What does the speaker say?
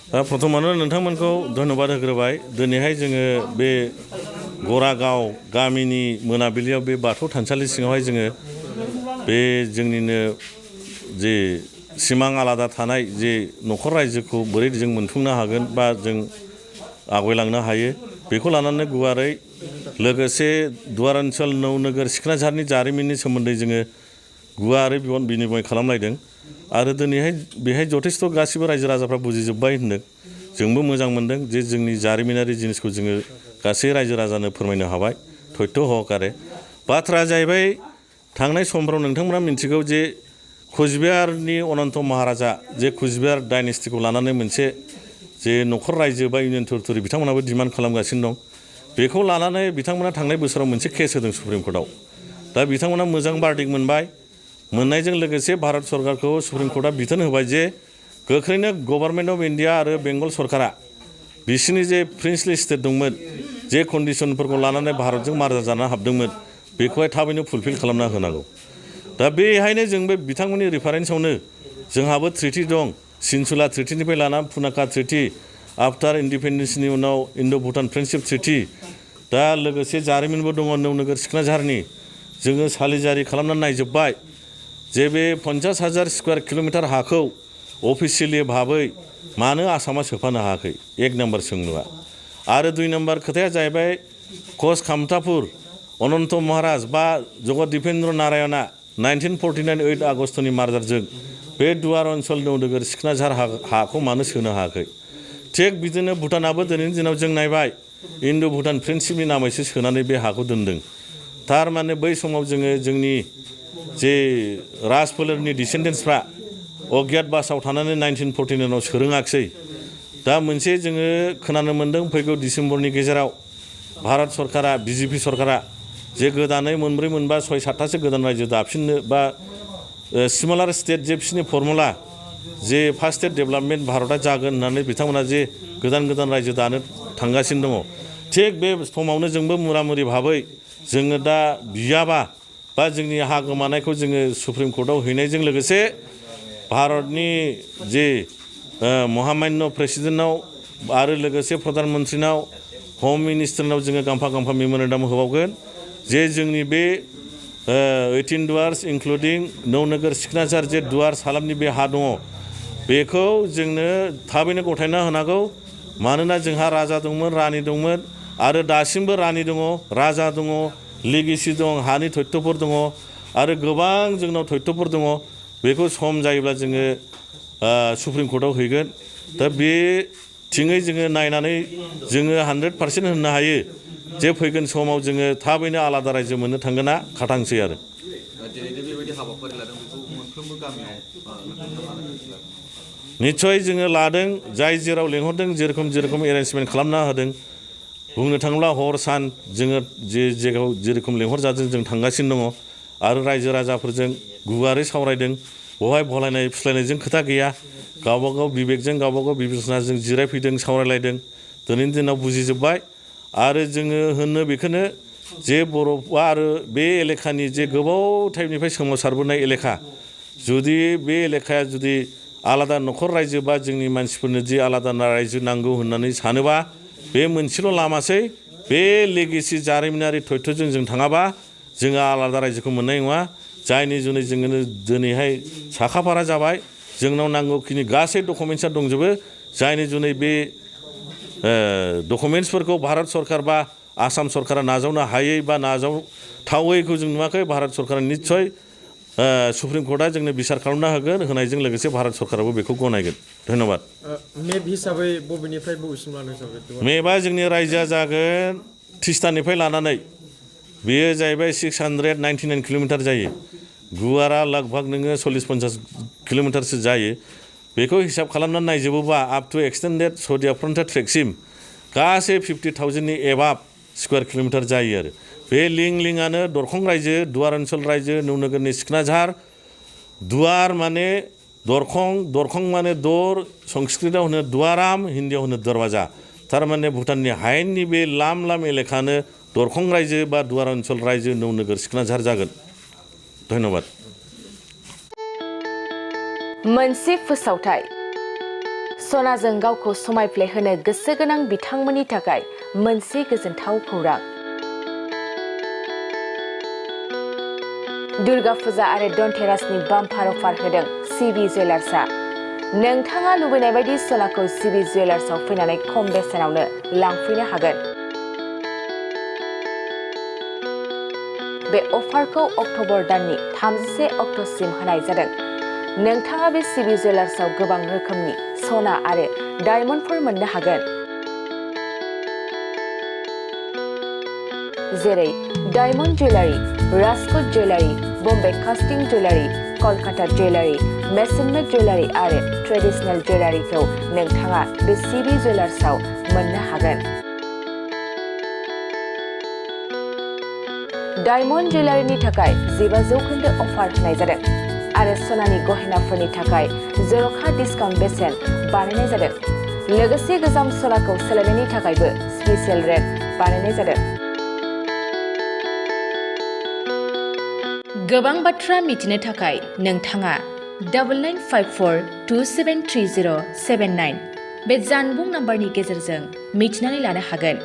प्रथमावनो नोंथांमोनखौ धन्यबाद होग्रोबाय दिनैहाय जोङो बे गरागाव गामिनि मोनाबिलियाव बे बाथौ थानसालि सिङावहाय जोङो बे जोंनिनो जे सिमां आलादा थानाय जे न'खर रायजोखौ बोरै जों मोनफुंनो हागोन बा जों आवगायलांनो हायो बेखौ लानानै गुवारै लोगोसे दुवार ओनसोल नौनोगोर सिखनाझारनि जारिमिननि सोमोन्दै जोङो गुवारै बिबान बिनिमय खालामलायदों आरो दिनैहाय बेहाय जथेस्थ' गासिबो रायजो राजाफ्रा बुजिजोब्बाय होनदों जोंबो मोजां मोनदों जे जोंनि जारिमिनारि जिनिसखौ जोङो गासै रायजो राजानो फोरमायनो हाबाय थयथ' हहकारे बाथ्राया जाहैबाय थांनाय समफ्राव नोंथांमोना मिन्थिगौ जे कुचबिहारनि अनन्त महाराजा जे कुचबिहार डाइनेस्टिखौ लानानै मोनसे जे न'खर रायजो बा इउनियन टेरिटरि बिथांमोनाबो डिमान्ड खालामगासिनो दं बेखौ लानानै बिथांमोना थांनाय बोसोराव मोनसे केस होदों सुप्रिम कर्टआव दा बिथांमोना मोजां बार्डिक मोनबाय मोननायजों लोगोसे भारत सरकारखौ सुप्रिम कर्टआ बिथोन होबाय जे गोख्रैनो गभर्नमेन्ट अफ इन्डिया आरो बेंगल सरकारा बिसिनि जे प्रिन्सलि स्टेट दंमोन जे कन्डिसनफोरखौ लानानै भारतजों मार्जार जाना हाबदोंमोन बेखौहाय थाबैनो फुलफिल खालामना होनांगौ दा बेहायनो जों बे बिथांमोननि रेफारेन्सआवनो जोंहाबो ट्रिटि दं सिनसुला ट्रिटिनिफ्राय लाना पुनाका ट्रिटि आफ्टार इन्डिपेन्डेन्सनि उनाव इन्ड' भुटान फ्रेन्डशिप ट्रिटि दा लोगोसे जारिमिनबो दङ नौनोगोर सिखनाझारनि जोङो सालिजारि खालामनानै नायजोब्बाय जे बे 50,000 स्कुवार किल'मिटार हाखौ अफिसियेलि भाबै मानो आसामा सोफानो हायाखै एक नाम्बार सोंलुआ आरो दुइ नाम्बार खोथाया जाहैबाय कच कामतापुर अनन्त महाराज बा जगत दिपेन्द्र नारायणआ 1949 8 आगष्टनि मार्जारजों बे दुवार ओनसोल नौनोगोर सिखनाझार हाखौ मानो सोनो हायाखै थिग बिदिनो भुटानाबो दिनैनि दिनाव जों नायबाय इन्ड' भुटान फ्रेन्डशिपनि नामैसो सोनानै बे हाखौ दोनदों थारमाने बै समाव जोङो जोंनि जे राजफोलेरनि डिसेन्डेन्सफ्रा अज्ञात बासाव थानानै 1949 सोरोङाखिसै दा मोनसे जोङो खोनानो मोन्दों फैगौ डिसेम्बरनि गेजेराव भारत सरकारा बिजेपि सरकारा जे गोदानै मोनब्रै मोनबा सय सातथासो गोदान रायजो दाफिननो बा सिमिलार स्टेट जे बिसोरनि फर्मुला जे फार्स्ट स्टेट डेभेलपमेन्ट भारतआ जागोन होननानै बिथांमोना जे गोदान गोदान रायजो दानो थांगासिनो दङ थिग बे समावनो जोंबो मुरामुरि भाबै जोङो दा बियाबा बा जोंनि हा गोमानायखौ जोङो सुप्रिम कर्टआव हैनायजों लोगोसे भारतनि जे महामान्य प्रेसिडेन्टनाव आरो लोगोसे प्रधान मन्त्रिनाव हम मिनिस्टारनाव जोङो गांफा गांफा मेम'रेन्डाम होबावगोन जे जोंनि बे 18 दुवार्स इंक्लुडिं नौनोगोर सिखनाझार जे दुवार सालामनि बे हा दङ बेखौ जोंनो थाबैनो गथायना होनांगौ मानोना जोंहा राजा दंमोन रानि दंमोन आरो दासिमबो रानि दङ राजा दङ लिगेसि दं हानि तथ्यफोर दङ आरो गोबां जोंनाव तथ्यफोर दङ बेखौ सम जायोब्ला जोङो सुप्रिम कर्टआव हैगोन दा बे थिङै जोङो नायनानै जोङो 100% होननो हायो जे फैगोन समाव जोङो थाबैनो आलादा रायजो मोननो थांगोना खाथांसै आरो निस्सय जोङो लादों जाय जेराव लेंहरदों जेरखम एरेन्जमेन्ट खालामना होदों बुंनो थाङोब्ला हर सान जोङो जे जायगायाव जेरखम लेंहरजादों जों थांगासिनो दङ आरो रायजो राजाफोरजों गुवारै सावरायदों बहाय भलायनाय फिस्लायनायजों खोथा गैया गावबागाव बिबेकजों गावबागाव बिबेचनाजों जिरायफैदों सावरायलायदों दिनैनि दिनाव बुजिजोब्बाय आरो जोङो होननो बेखौनो जे बर'आ आरो बे एलेखानि जे गोबाव टाइमनिफ्राय सोमावसारबोनाय एलेखा जुदि बे एलेखाया जुदि आलादा न'खर रायजो बा जोंनि मानसिफोरनो जे आलादा रायजो नांगौ होननानै सानोबा बे मोनसेल' लामासै बे लेगेसि जारिमिनारि तथ्यजों जों थाङाबा जोङो आलादा रायजोखौ मोननाय नङा जायनि जुनै जोङो दिनैहाय साखाफारा जाबाय जोंनाव नांगौखिनि गासै डकुमेन्टसा दंजोबो जायनि जुनै बे डकुमेन्टसफोरखौ भारत सरकार बा आसाम सरकारा नाजावनो हायै बा नाजावथावैखौ जों नुवाखै भारत सरकारा निस्सय सुप्रिम कर्टआ जोंनो बिसार खालामना होगोन होनायजों लोगोसे भारत सरकाराबो बेखौ गनायगोन धन्यबाद मेप हिसाबै बबेनिफ्राय बबेसिम लानो हिसाबै मेपआ जोंनि रायजोआ जागोन तिस्तानिफ्राय लानानै बेयो जाहैबाय 699 किल'मिटार जायो गुवारा लगभग नोङो 40-50 किल'मिटारसो जायो बेखौ हिसाब खालामनानै नायजोबोबा up to extended Sadiya frontier ट्रेकसिम गासै 50,000नि एबाब स्कुवार किल'मिटार जायो आरो बे लिंआनो दरखं रायजो दुवार ओनसोल रायजो नौनोगोरनि सिखनाझार दुवार माने दरखं माने दर संस्कृतआव होनो दुवाराम हिन्दीआव होनो दरवाजा थारमाने भुटाननि हायेननि बे लाम एलेखानो दरखं रायजो बा दुवार ओनसोल रायजो नौनोगोर सिखनाझार जागोन धन्यबाद मोनसे फोसावथाय सनाजों गावखौ समायफ्लेहोनो गोसो गोनां बिथांमोननि थाखाय मोनसे गोजोनथाव खौरां। दुर्गा फुजा आरो धनतेरासनि बाम्पार अफार होदों सिबि जुवेलार्सआ। नोंथाङा लुबैनाय बायदि सनाखौ सिबि जुवेलार्सआव फैनानै खम बेसेनावनो लांफैनो हागोन। बे अफारखौ अक्ट'बर दाननि 31 अक्ट'सिम होनाय जादों। नोंथाङा बे सिबि जुवेलार्सआव गोबां रोखोमनि सना आरो डायमन्डफोर मोननो हागोन, जेरै diamond jewellery, Rajkot jewellery, Bombay कास्टिं जुवेलारि, कलकाता जुवेलारि, मेसनमेड जुवेलारि आरो ट्रेडिशनेल जुवेलारिखौ नोंथाङा बे सिबि जुवेलार्सआव मोननो हागोन। डायमन्ड जुवेलारिनि थाखाय 15% अफार होनाय जादों आरो सनानि गहेनाफोरनि थाखाय जर'खा डिसकाउन्ट बेसेन बानायनाय जादों। लोगोसे गोजाम सनाखौ सोलायनायनि थाखायबो स्पेसियेल रेट बानायनाय जादों। गोबां बाथ्रा मिथिनो थाखाय नोंथाङा 9954273079 बे जानबुं नाम्बारनि गेजेरजों मिथिनानै लानो हागोन।